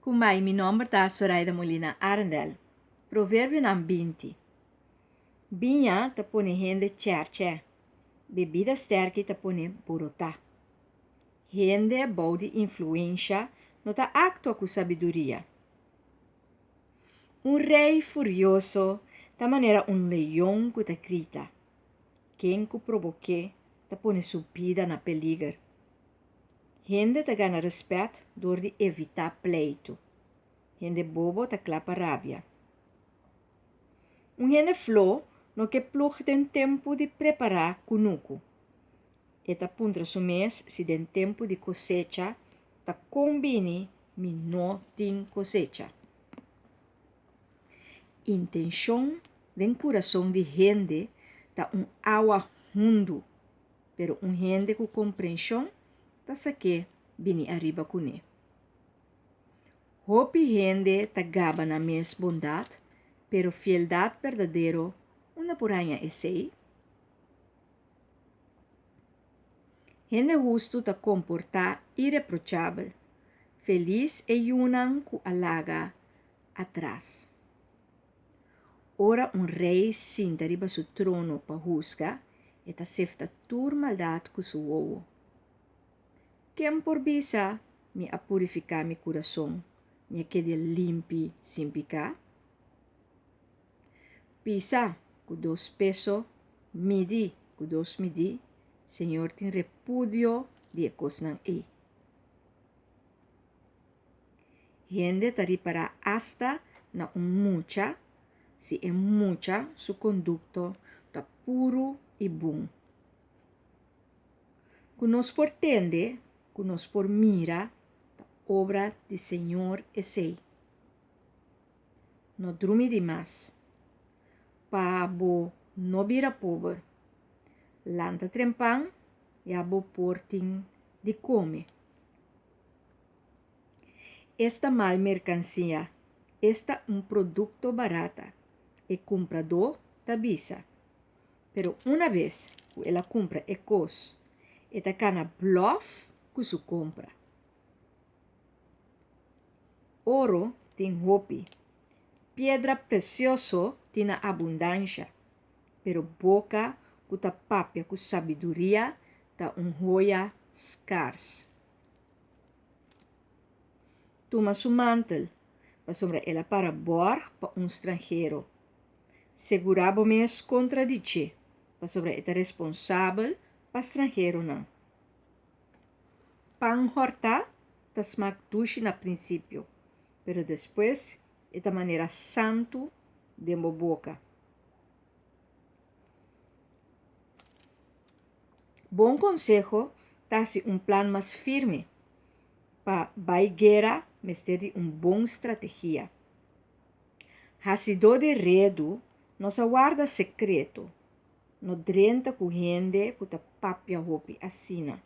Kumbai, mi nomber ta Soraida Molina Arendel. Proverbionan 20. Biña ta pone hende chèrchè, bebida stèrki ta pone borotá. Hende bou di influensha no ta aktua ku sabiduria. Un rei furioso ta manera un leon ku ta grita. Ken ku probok'é ta pone su bida na peliger. Hende ta gana rèspèt dor di evitá pleitu. Hende bobo ta kla pa rabia. Un hende flo no ke plug den tempu di prepará kunuku. E ta puntra su mes si den tempu di kosecha ta kon bini mi no tin kosecha. Intenshon den kurason di hende ta un awa hundu, pero un hende ku komprenshon ta sak'é bini ariba kuné. Hopi hende ta gaba nan mes bondat, pero fieldat berdadero unda por haña esei? Hende hustu ta komportá ireprochabel, felis e yunan ku a laga atras. Ora un rei sinta riba su trono pa husga, e ta sefta tur maldat ku su wowo. Ken por bisa, Mi a purifiká mi kurason, mi a keda limpi sin piká? Pisa ku dos peso, midi ku dos midí, Señor tin repudio di e kosnan ei. Hende ta ripará asta na un mucha si e mucha su kondukto ta puru i bon. Ku nos por tende, ku nos por mira, ta obra di Señor esei. No drumi di mas. Pa bo no bira pober. Lanta trempan, ya bo por tin di kome. Esta mal merkansia, esta un produkto barata, e kumpradó ta bisa. Pero una bes ku el a kumpra e kos, e ta kana blòf ku su kompra. Oro tin hopi, piedra presioso tin na abundansha, pero boka ku ta papia ku sabiduria ta un hoya skars. Tuma su mantel, pasobra el a para bòrg pa un stranhero. Segurá bo mes kontra di dje, pasobra e ta responsabel pa stranheronan. Pan hòrtá ta smak dushi na prinsipio, pero despues e ta manera santu den bo boka. Bon konseho ta hasi un plan mas firme. Pa bai guera mester di un bon strategia. Hasidó di redu no sa warda sekreto. No drenta ku hende ku ta papia hopi asina.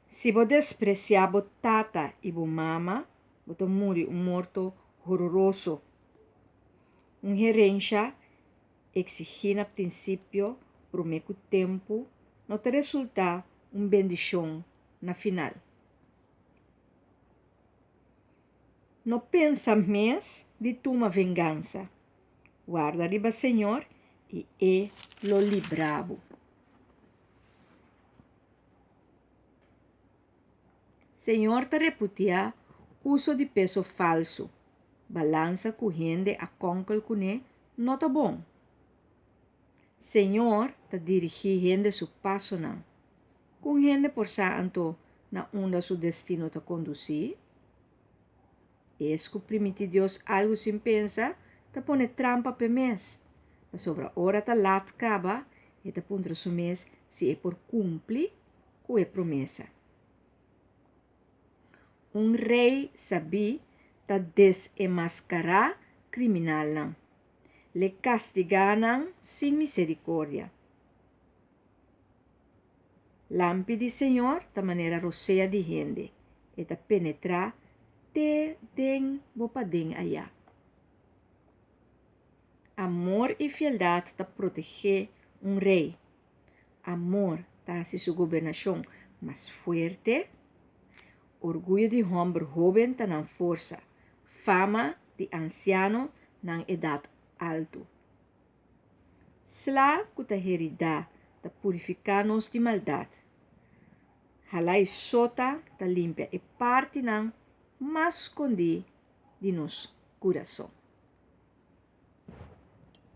Si bo despresiá bo tata i bo mama, bo ta muri un morto hororoso. Un herensha eksigí na prinsipio promé ku tempu no ta resultá un bendishon na final. No pensa mes di tuma vengansa. Warda riba Señor i E lo libra bo. Señor ta repudiá uso di peso falsu. Balansa ku hende a kònkel kuné no ta bon. Señor ta dirigí hende su pasonan. Kon hende por sa anto na unda su destino ta kondusí? Es ku primiti Dios algu sin pensa, ta pone trampa p'e mes, pasobra ora ta lat kaba, e ta puntra su mes si e por kumpli ku e promesa. Un rei sabí ta desenmaskará kriminalnan, l'e kastigá nan sin miserikordia. Lampi di Señor ta manera rosea di hende, e ta penetrá te den bo paden ayá. Amor i fieldat ta protegé un rei. Amor ta hasi su gobernashon mas fuerte. Orguyo di hòmber hóben ta nan forsa, fama di ansiano nan edat altu. Sla ku ta heridá ta purifiká nos di maldat. Hala i sota ta limpia e partinan mas skondí di nos kurason.